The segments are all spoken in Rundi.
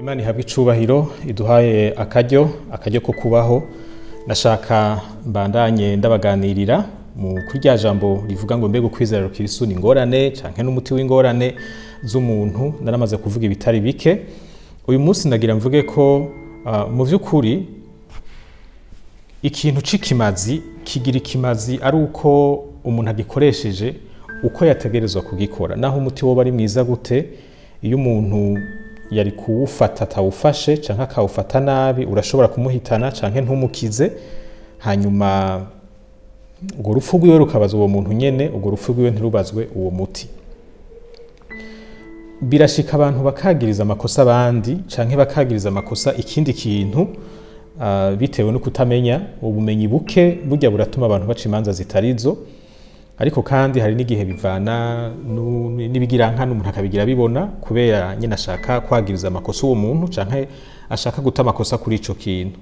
Imana ihabwe icubahiro iduhaye akaryo ko kubaho. Ndashaka mbandanye ndabaganirira mu kuri rya jambo rivuga ngo mbega ukwizera rukirisu ni ingorane canke n'umuti w'ingorane z'umuntu. Naramaze kuvuga ibitari bike. Uyu munsi ndagira mvuge ko mu vy'ukuri ikintu c'ikimazi kigira ikimazi ari uko umuntu agikoresheje uko yategerezwa kugikora. Naho umuti woba ari mwiza gute, iyo umuntu yari kuwufata atawufashe canke akawufata nabi, urashobora kumuhitana canke ntumukize. Hanyuma urwo rupfu rwiwe rukabaza uwo muntu nyene, urwo rupfu rwiwe ntirubazwe uwo muti. Birashika abantu bakagiriza amakosa abandi canke bakagiriza amakosa ikindi kintu, bitewe no kutamenya. Ubumenyi buke burya buratuma abantu baca imanza zitarizo. Ariko kandi hari n'igihe bivana n'ibigirankana, umuntu akabigira bibona kubera nyine ashaka kwagiriza amakosa uwo muntu canke ashaka guta amakosa kuri ico kintu.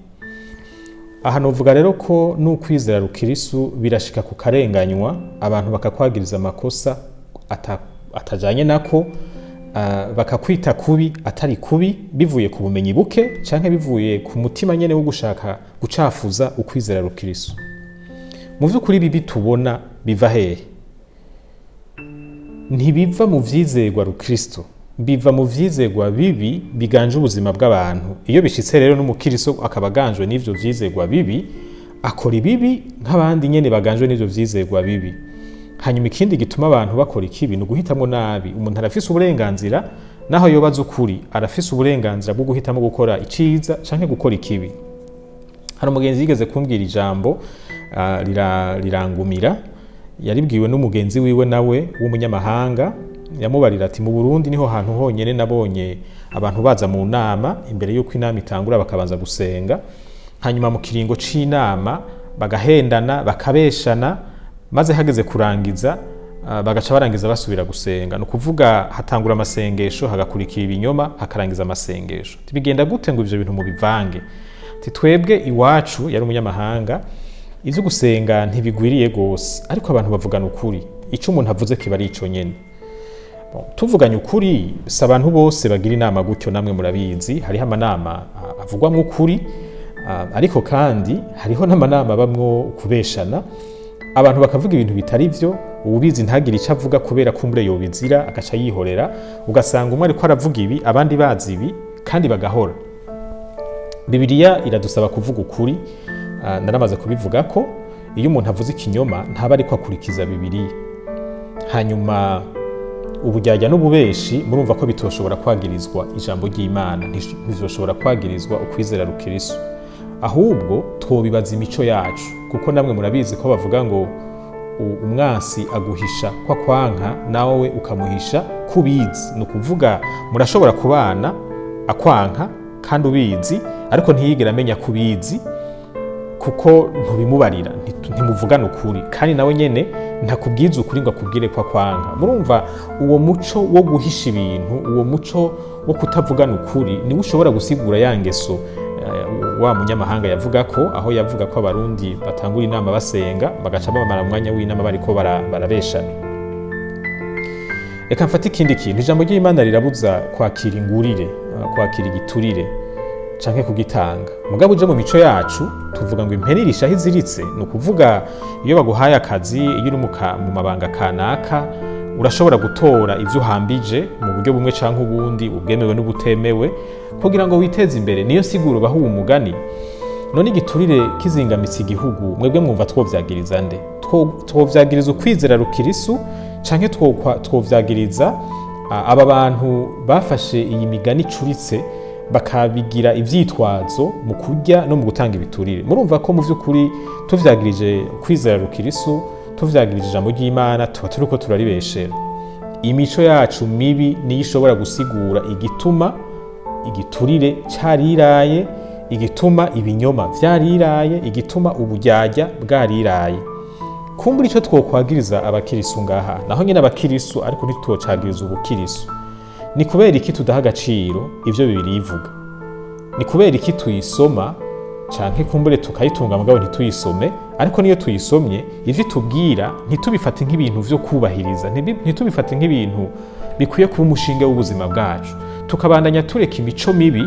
Aha novuga rero ko n'ukwizera rukirisu birashika ku karenganywa, abantu bakakwagiriza amakosa atajanye nako, bakakwita kubi atari kubi, bivuye ku bumenyi buke canke bivuye ku mutima nyene wo gushaka gucafuza ukwizera rukirisu. Mu vy'ukuri bibi tubona biva hehe? Ntibiva mu vyizerwa rukristo, biva mu vyizerwa bibi biganje ubuzima bw'abantu. Iyo bishitse rero n'umukristo akaba aganjwe n'ivyo vyizerwa bibi, akora ibibi nk'abandi nyene baganjwe n'ivyo vyizerwa bibi. Hanyuma ikindi gituma abantu bakora ikibi ni uguhitamwo nabi. Umuntu arafise uburenganzira, naho yoba azi ukuri, arafise uburenganzira bwo guhitamwo gukora iciza canke gukora ikibi. Hari umugenzi yigeze kumbwira ijambo, rirangumira. Yaribwiwe n'umugenzi wiwe nawe w'umunyamahanga. Yamubarira ati: "Mu Burundi niho hantu honyene nabonye abantu baza mu nama, imbere y'uko inama itangura bakabanza gusenga, hanyuma mu kiringo c'inama bagahendana, bakabeshana, maze hageze kurangiza, bagaca barangiza basubira gusenga. Ni ukuvuga hatangura amasengesho, hagakurikira ibinyoma, hakarangiza amasengesho. Bigenda gute ngo ivyo bintu mubivange?" Ati: "Twebwe iwacu," yari umunyamahanga, "ivyo gusenga ntibigwiriye gose, ariko abantu bavugana ukuri. Ico umuntu avuze kiba ari ico nyene." Bon, tuvuganye ukuri, si abantu bose bagira inama gutyo, namwe murabizi. Hariho amanama avugwamwo ukuri, ariko kandi hariho n'amanama abamwo kubeshana, abantu bakavuga ibintu bitari vyo, uwubizi ntagire ico avuga kubera kumbure yobizira, agaca yihorera. Ugasanga umwe ariko aravuga ibi, abandi bazi ibi, kandi bagahora. Bibiliya iradusaba kuvuga ukuri. Naramaze kubivuga ko iyo umuntu avuze ikinyoma ntaba ariko akurikiza Bibiliya. Hanyuma uburyarya n'ububeshi, murumva ko bitoshobora kwagirizwa ijambo ry'Imana, ntivyoshobora kwagirizwa ukwizera rukirisu. Ahubwo twobibaza imico yacu, kuko namwe murabizi ko bavuga ngo umwansi aguhisha ko akwanka, nawe ukamuhisha kubizi. Ni ukuvuga murashobora kubana akwanka kandi ubizi, ariko ntiyigera amenya kubizi kuko ntubimubarira, ntimuvugana ukuri, kandi nawe nyene ntakubwiza ukuri ngo akubwire ko akwanka. Murumva uwo muco wo guhisha ibintu, uwo muco wo kutavugana ukuri, niwo ushobora gusigura ya ngeso wa munyamahanga yavuga ko, aho yavuga ko Abarundi batangura inama basenga, bagaca bamara umwanya w'inama bariko barabeshana. Reka mfate ikindi kintu. Ijambo ry'Imana rirabuza kwakira ingurire, kwakira igiturire canke kugitanga. Mugabo uje mu mico yacu tuvuga ngo impene irisha aho iziritse. Ni ukuvuga iyo baguhaye akazi, iyo uri mu mabanga kanaka, urashobora gutora ivyo uhambije mu buryo bumwe canke ubundi, ubwemewe n'ubutemewe, kugira ngo witeze imbere. Niyo siguro baha uwo mugani. None igiturire kizingamitse igihugu, mwebwe mwumva twovyagiriza nde? Twovyagiriza ukwizera rukirisu canke twovyagiriza aba bantu bafashe iyi migani icuritse bakabigira ivyitwazo mu kurya no mu gutanga ibiturire? Murumva ko mu vy'ukuri tuvyagirije kwizera rukirisu, tuvyagirije ijambo ry'Imana, tuba turiko turaribeshera. Imico yacu mibi niyo ishobora gusigura igituma igiturire cariraye, igituma ibinyoma vyariraye, igituma uburyarya bwariraye. Kumbura ico twokwagiriza abakirisu ngaha, naho nyene abakirisu, ariko ntitwocagiriza ubukirisu, ni kubera iki tudaha agaciro ivyo Bibiliya ivuga? Ni kubera iki tuyisoma canke kumbure tukayitunga mugabo ntituyisome? Ariko niyo tuyisomye, ivyo itubwira ntitubifate nk'ibintu vyo kubahiriza, ntitubifate nk'ibintu bikwiye kuba umushinge w'ubuzima bwacu. Tukabandanya tureka imico mibi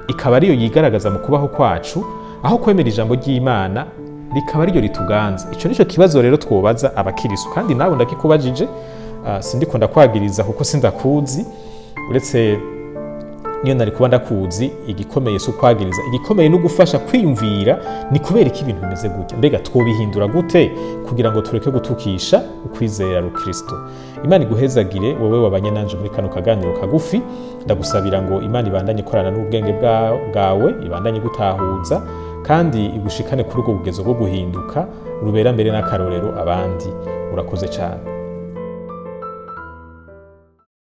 ikaba ariyo yigaragaza mu kubaho kwacu, aho kwemera ijambo ry'Imana rikaba ariryo rituganza. Ico nico kibazo rero twobaza abakirisu, kandi nawe ndakikubajije. Sindiko ndakwagiriza kuko sindakuzi, uretse niyo nari kuba ndakuzi. Igikomeye si ukwagiriza, igikomeye ni ugufasha kwiyumvira: ni kubera iki ibintu bimeze gutya? Mbega twobihindura gute kugira ngo tureke gutukisha ukwizera rukristo? Imana iguhezagire wowe wabanye nanje muri kano kaganiro kagufi. Ndagusabira ngo Imana ibandanye ikorana n'ubwenge bwawe, ibandanye gutahuza kandi igushikane kuri ubwo bugezo bwo guhinduka rubera mbere n'akarorero abandi. Urakoze cyane.